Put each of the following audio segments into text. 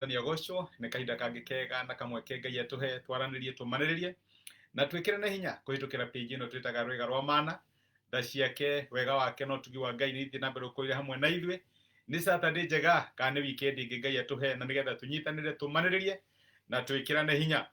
Mwathani agocwo nĩ kahinda kangĩ kega na kamweke Ngai atũhe twaranĩrie tũmanĩrĩrie na twĩkĩrane hinya kũhĩtũkĩra page ĩno twĩtaga Rwĩga rwa Mana. Tha ciake, wega wake na ũtugi wa Ngai nĩ ithiĩ na mbere gũkũrĩra hamwe na ithuĩ. Nĩ Saturday njega kana nĩ weekend ĩngĩ Ngai atũhe na nĩgetha tũnyitanĩre tũmanĩrĩrie na twĩkĩrane hinya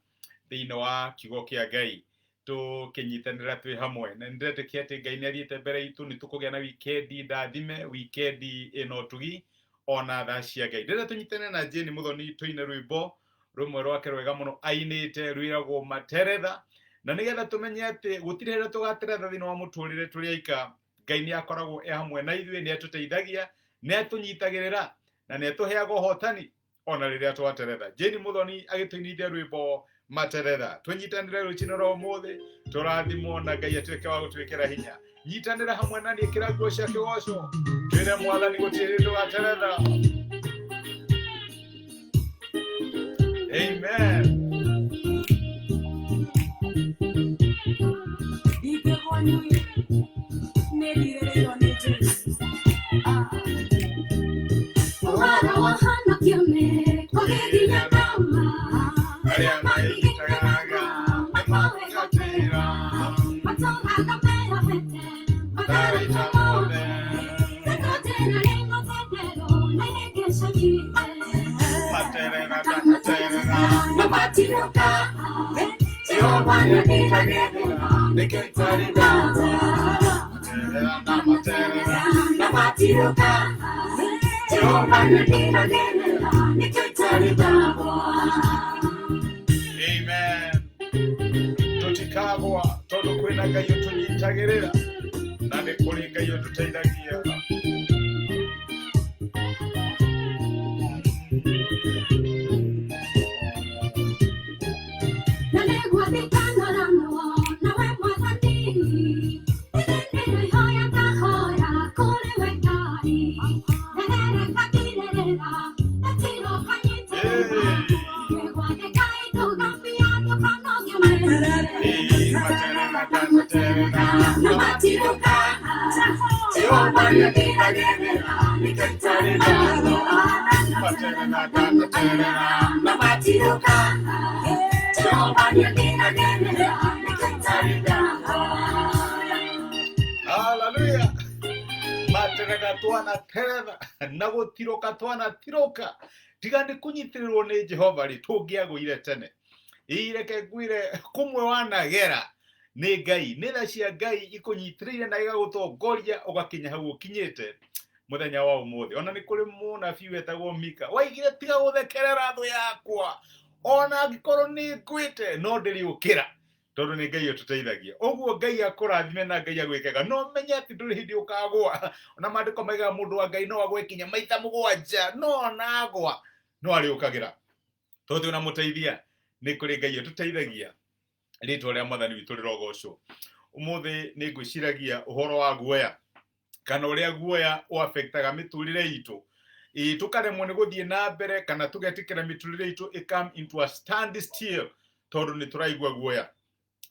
thĩinĩ wa kiugo kĩa Ngai tũkĩnyitanĩra twĩ hamwe. Na nĩndĩretĩkia atĩ Ngai nĩ athiĩte mbere itũ, nĩ tũkũgĩa na wikendi ndathime, wikendi ĩna ũtugi ona tha cia Ngai. Ndĩrenda tũnyitane na Jane Muthoni tũine rwĩmbo rũmwe rwake rwega mũno ainĩte rwĩragwo Materetha, na nĩgetha tũmenye atĩ gũtirĩ hĩndĩ tũgateretha thĩinĩ wa mũtũrĩre tũrĩ aika. Ngai nĩ akoragwo e hamwe na ithuĩ, nĩ atũteithagia, nĩ atũnyitagĩrĩra na nĩ atũheaga ũhotani ona rĩrĩa twateretha. Jane Muthoni agĩtũinithia rwĩmbo Materetha. Tũnyitanĩre rũcinĩ rwa ũmũthĩ, tũrathimwo na Ngai atuĩke wa gũtwĩkĩra hinya. Nyitanĩra hamwe na niĩ, ĩkĩra nguo cia kĩgoco, twĩre Mwathani gũtirĩ hĩndĩ tũgateretha. Amen. Arĩa maigitagaga nĩmagwĩgatĩra, matharaita mothe. Materera ndamaterera, Jehova nĩandiragĩrĩra, nĩkĩo itarĩ ndagwa. Materera ndamaterera, Jehova nĩandiragĩrĩra, nĩkĩo itarĩ ndagwa. Amen. Tũtikagwa tondũ kwĩna Ngai ũtũnyitagĩrĩra na nĩ kũrĩ Ngai ũtũteithagia. Na nĩgwathĩkanũranwo nawe Mwathani, ithĩ ihoya ndahoya kũrĩ we Ngai, nderereka ngirĩrĩra, ndatiroka nyitĩrĩra, nĩgwathĩka ndũgamia ndũkanogie mĩrĩ. Ĩĩ, materera ndamaterera, Na matirũka, Jehova nĩandiragĩrĩra, nĩkĩo itarĩ ndagwa. Materera ndamaterera, Na matirũka, Jehova nĩandiragĩrĩra, nĩkĩo itarĩ ndagwa. Haleluya. Materera twanateretha na gũtirũka twanatirũka, tiga nĩ kũnyitĩrĩrwo nĩ Jehova rĩ, tũngĩagũire tene. Ĩ, reke ngwĩre kũmwe wanagera nĩ Ngai, nĩ tha cia Ngai ikũnyitĩrĩire na igagũtongoria ũgakinya hau ũkinyĩte mũthenya wa ũmũthĩ. Ona nĩ kũrĩ mũnabii wetagwo Mika waigire, tiga gũthekerera thũ yakwa, ona angĩkorwo nĩ ngwĩte no ndĩrĩũkĩra, tondũ nĩ Ngai ũtũteithagia. Ũguo Ngai akũrathime na Ngai agwĩkega. No menye atĩ ndũrĩ hĩndĩ ũkagũa. Ona maandĩko maigaga mũndũ wa Ngai no agwe kinya maita mũgwanja, no ona agwa no arĩũkagĩra, tondũ twĩna mũteithia. Nĩ kũrĩ Ngai ũtũteithagia. Rĩtwa rĩa Mwathani witũ rĩrogocwo. Ũmũthĩ nĩ ngwĩciragia ũhoro wa guoya, kana ũrĩa guoya ũafektaga mĩtũrĩre itũ, ĩ tũkaremwo nĩ gũthiĩ na mbere kana tũgetĩkĩra mĩtũrĩre itũ ĩ come into a stand still tondũ nĩ tũraigua guoya.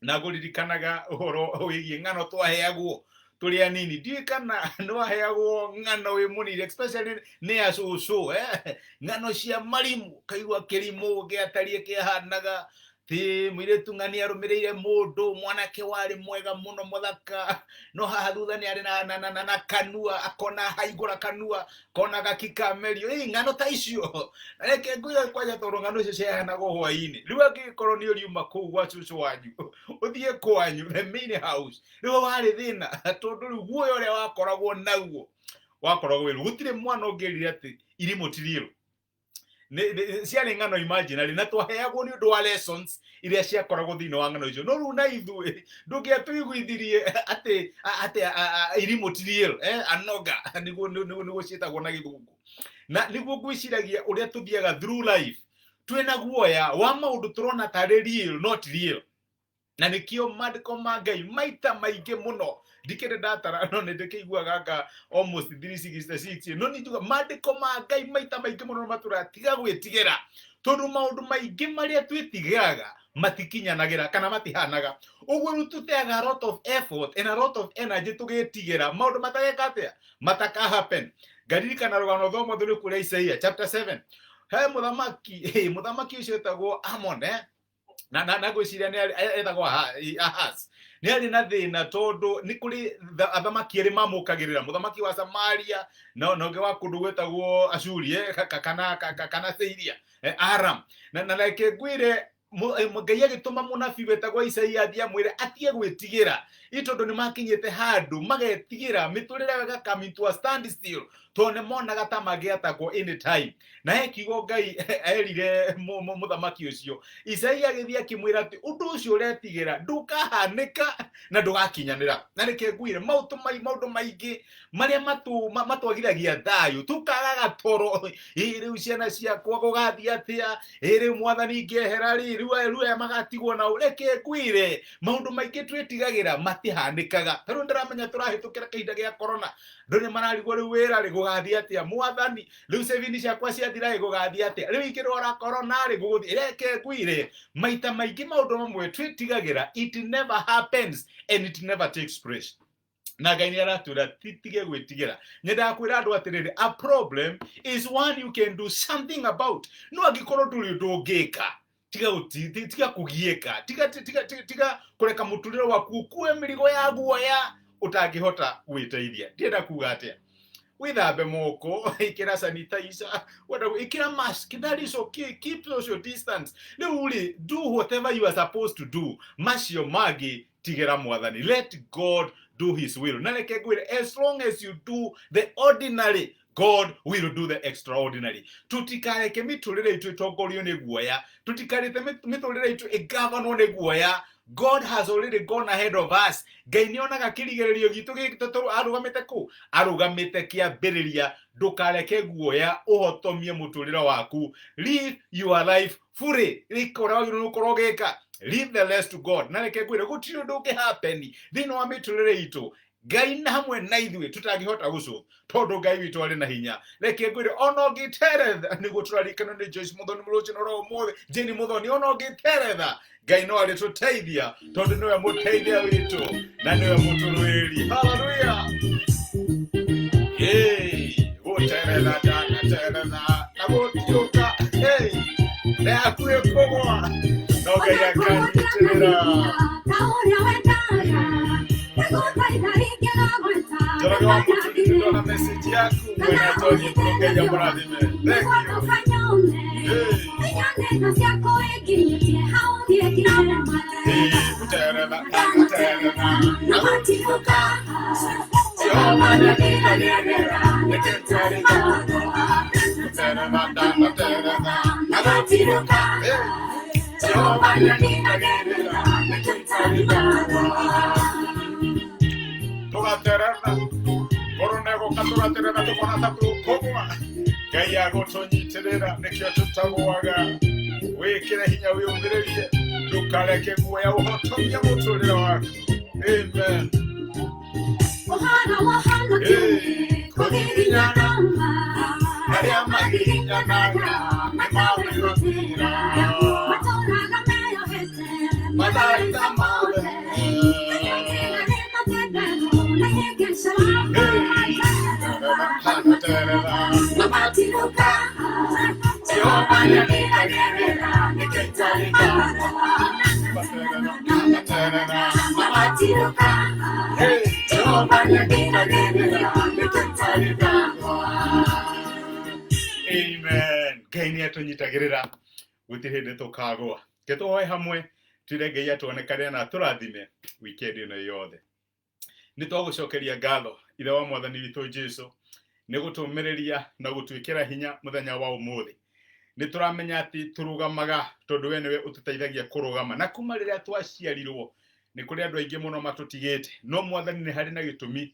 Na ngũririkanaga ũhoro wĩgiĩ ng'ano twaheagwo tũrĩ anini. Ndiũĩ kana nĩ waheagwo ng'ano wĩ mũnini, especially nĩ acũcũ, eh? Ng'ano cia marimũ, kaigua kĩrimũ gĩatariĩ kĩahanaga ti mũirĩtu ng'ani arũmĩrĩire mũndũ mwanake warĩ mwega mũno mũthaka, no haha thutha nĩ arĩ na kanua, akona haingũra kanua kona gakikamerio. Ĩ ng'ano ta icio, na reke ngwĩre kwanja, tondũ ng'ano icio ciaheanagwo hwaĩ-inĩ. Rĩu angĩgĩkorwo nĩ ũriuma kũu gwa cũcũ wanyu ũthiĩ kwanyu the main house, rĩu warĩ thĩna, tondũ rĩu guoya ũrĩa wakoragwo naguo wakoragwo wĩru. Gũtirĩ mwana ũngĩrire atĩ irimũ ti real. Ciarĩ ng'ano imaginary na twaheagwo nĩ ũndũ wa lessons iria ciakoragwo thĩinĩ wa ng'ano icio. No rĩu na ithuĩ ndũngĩatũiguithirie atĩ irimũ ti real, eh, anoga nĩguo ciĩtagwo na Gĩthũngũ. Na nĩguo ngwĩciragia ũrĩa tũthiaga through life twĩna guoya wa maũndũ tũrona tarĩ real, not real. Na nĩkĩo maandĩko ma Ngai maita maingĩ mũno, ndikĩrĩ ndatara, no nĩ ndĩkĩiguaga nga almost 366, no nĩ njuga maandĩko ma Ngai maita maingĩ mũno matũraga tiga gwĩtigĩra, tondũ maũndũ maingĩ marĩa twĩtigĩraga matikinyanagĩra kana matihanaga ũguo. Rĩu tũteaga a lot of effort and a lot of energy tũgĩtigĩra maũndũ matageka atĩa, mataka happen. Ngaririkana rũgano thoma thũrĩ kũrĩa Isaia chapter 7. He mũthamaki, mũthamaki ũcio wĩtagwo Amon, na ngwĩciria nĩ etagwo Ahaz. Nĩ arĩ na thĩna tondũ nĩ kũrĩ athamaki erĩ mamũkagĩrĩra, mũthamaki wa Samaria na ũngĩ wa kũndũ gwĩtagwo Ashuri, kana Syria, Aram. Na reke ngwĩre, Ngai agĩtũma mũnabii wetagwo Isaia athiĩ amwĩre atige gwĩtigĩra, ĩ tondũ nĩ makinyĩte handũ magetigĩra mĩtũrĩre yao ĩga come into a standstill tondũ nĩ monaga ta mangĩatakwo anytime. Na he kiugo Ngai erire mũthamaki ũcio. Isaia agĩthiĩ akĩmwĩra atĩ ũndũ ũcio ũretigĩra ndũkahanĩka na ndũgakinyanĩra. Na reke ngwĩre, maũndũ maingĩ marĩa matwagithagia thayũ, tũkagaga toro, ĩ rĩu ciana ciakwa gũgathiĩ atĩa, ĩ rĩu mwathani ngehera rĩ, rĩu aya magatigwo na ũ. Reke ngwĩre, maũndũ maingĩ twĩtigagĩra matihanĩkaga. Ta rĩu ndĩramenya tũrahĩtũkĩra kahinda gĩa corona, andũ nĩ mararigwo rĩu wĩra rĩ gũgathiĩ atĩa, mwathani rĩu savings ciakwa ciathira rĩ gũgathiĩ atĩa, rĩu ingĩrwara corona rĩ gũgũthiĩ. Reke ngwĩre, maita maingĩ maũndũ mamwe twĩtigagĩra, it never happens and it never takes place. Na Ngai nĩ aratwĩra titige gwĩtigĩra. Nyendaga kwĩra andũ atĩrĩrĩ, a problem is one you can do something about. No angĩkorwo ndũrĩ ũndũ ũngĩka, tiga kũgiĩka, tiga kũreka mũtũrĩre waku ũkue mĩrigo ya guoya ũtangĩhota gwĩteithia. Ndĩrenda kuga atĩa? Wĩthambe moko, ĩkĩra sanitizer, wenda ĩkĩra mask, that is okay, keep social distance. Rĩu rĩ, do whatever you are supposed to do, macio mangĩ tigĩra mwathani. Let God do his will. Na reke ngwĩre, as long as you do the ordinary, God will do the extraordinary. Tutikareke mĩtũrĩre itũ ĩtongorio nĩ guoya, tutikareke mĩtũrĩre itũ ĩgavanwo nĩ guoya. God has already gone ahead of us. Ngai nĩ onaga kĩrigĩrĩrio gitũ gĩkĩ arũgamĩte kũ, arũgamĩte kĩambĩrĩria. Ndũkareke guoya ũhotomie mũtũrĩre waku. Live your life fully, rĩka ũrĩa wagĩrĩirwo gũkorwo ũgĩka, leave the rest to God. Na reke ngwĩre, gũtirĩ ũndũ ũngĩhappen thĩinĩ wa mĩtũrĩre itũ Ngai na hamwe na ithuĩ tũtangĩhota gũcũ, tondũ Ngai witũ arĩ na hinya. Reke ngwĩre, ona ũngĩteretha, nĩguo tũrarikana nĩ Joyce Muthoni mũrũcinĩ oro ũmũthĩ, Jane Muthoni, ona ũngĩteretha, Ngai no arĩtũteithia tondũ nĩwe mũteithia witũ na nĩwe mũtũrũĩri. Haleluya! Hey, gũteretha ndanateretha na gũtiũka, hey, nĩ hakuhĩ kũgwa, no Ngai akanyitĩrĩra. Njoroge wa Mũturi, ndona message yaku mwena Tony, Ngai amũrathime. Thank you. Hey. Hey, gũteretha ndanateretha na gũtiũka, Jehova nĩandigagĩrĩra, gũteretha ndanateretha na gũtiũka, hey, Jehova nĩandigagĩrĩra, tũgateretha korona ĩgoka, tũgateretha tũkona ta tũkũgwa, Ngai agũtũnyitĩrĩra, nĩkĩo tũtagũaga. Wĩkĩre hinya, wĩũmĩrĩrie, ndũkareke guoya ũhotomie mũtũrĩre waku. Amen. Kũgiginyana, arĩa magiginyanaga nĩmawĩrutĩra matharaita mothe. Ndanateretha Jehova nĩandigagĩrĩra, ndanateretha. Hey, Jehova nĩandigagĩrĩra. Amen. Ngai nĩ atũnyitagĩrĩra, gũtirĩ hĩndĩ tũkagũa. Ke tũhoe hamwe, twĩre Ngai atuonekane na atũrathime weekend ĩno yothe. Nĩ twagũcokeria ngatho, Ithe wa mwathani witũ Jesu, nĩ gũtũmĩrĩria na gũtwĩkĩra hinya mũthenya wa ũmũthĩ. Nĩ tũramenya atĩ tũrũgamaga tondũ we nĩwe ũtũteithagia kũrũgama, na kuma rĩrĩa twaciarirwo nĩ kũrĩ andũ aingĩ mũno matũtigĩte, no mwathani nĩ harĩ na gĩtũmi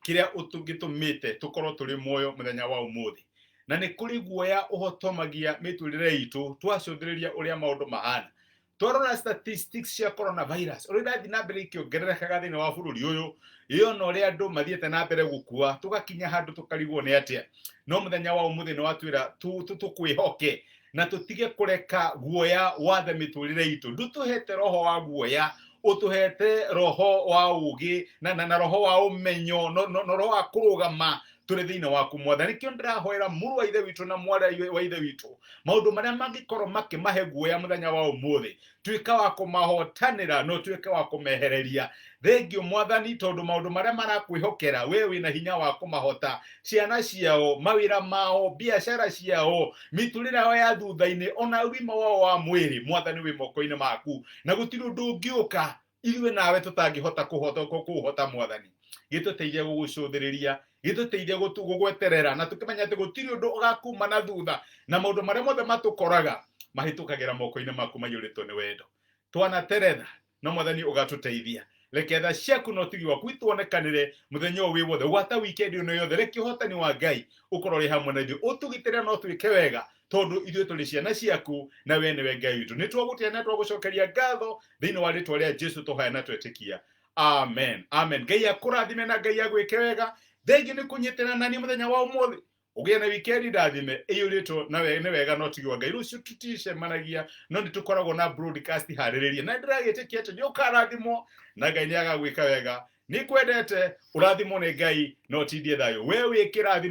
kĩrĩa gĩtũmĩte tũkorwo tũrĩ muoyo mũthenya wa ũmũthĩ. Na nĩ kũrĩ guoya ũhotomagia mĩtũrĩre itũ twacũthĩrĩria ũrĩa maũndũ mahana. Twarora statistics cia coronavirus ũrĩa irathiĩ na mbere ikĩongererekaga thĩinĩ wa bũrũri ũyũ, ĩyo na ũrĩa andũ mathiĩte na mbere gũkua, tũgakinya handũ tũkarigwo nĩ atĩa. No mũthenya wa ũmũthĩ nĩ watwĩra tũkwĩhoke na tũtige kũreka guoya wathe mĩtũrĩre itũ. Ndũtũhete roho wa guoya, ũtũhete roho wa ũũgĩ na roho wa ũmenyo, no roho wa kũrũgama. Tũrĩ thĩinĩ waku Mwathani. Nĩkĩo ndĩrahoera mũrũ wa ithe witũ na mwarĩ wa ithe witũ, maũndũ marĩa mangĩkorwo makĩmahe guoya mũthenya wa ũmũthĩ, tuĩka wa kũmahotanĩra na ũtuĩke wa kũmehereria. Thengio Mwathani, tondũ maũndũ marĩa marakwĩhokera we wĩna hinya wa kũmahota, ciana ciao, mawĩra mao, biacara ciao, mĩtũrĩre yao ya thutha-inĩ, ona ũgima wao wa mwĩrĩ, Mwathani wĩ moko-inĩ maku, na gũtirĩ ũndũ ũngĩũka ithuĩ nawe tũtangĩhota kũhota kũũhota. Mwathani, gĩtũteithie gũgũcũthĩrĩria, gĩtũteithie gũgweterera, na tũkĩmenya atĩ gũtirĩ ũndũ ũgakuma na thutha, na maũndũ marĩa mothe matũkoraga mahĩtũkagĩra moko-inĩ maku maiyũrĩtwo nĩ wendo. Twanateretha no Mwathani ũgatũteithia. Reke tha ciaku na ũtugi waku ituonekanĩre mũthenya ũyũ wĩ wothe, gwata wikendi ĩno yothe. Reke ũhotani wa Ngai ũkorwo ũrĩ hamwe na ithuĩ, ũtũgitĩre na ũtwĩke wega, tondũ ithuĩ tũrĩ ciana ciaku na we nĩwe Ngai witũ. Nĩ twagũtĩa na twagũcokeria ngatho thĩinĩ wa rĩtwa rĩa Jesu tũhoya na twetĩkia, amen, amen. Ngai akũrathime na Ngai agwĩke wega. Thengi nĩ kũnyitĩra nani mũthenya wa ũmũthĩ. Ũgĩe na wikendi ndathime ĩiyũrĩtwo na nĩ wega na ũtigi wa Ngai. Rũciũ tũticemanagia, no nĩ tũkoragwo na broadcast harĩrĩrie, na ndĩragĩtĩkia atĩ nĩ ũkarathimwo na Ngai nĩ agagwĩka wega. Nĩ kwendete, ũrathimwo nĩ Ngai na ũtindie thayũ. We wĩ kĩrathimo.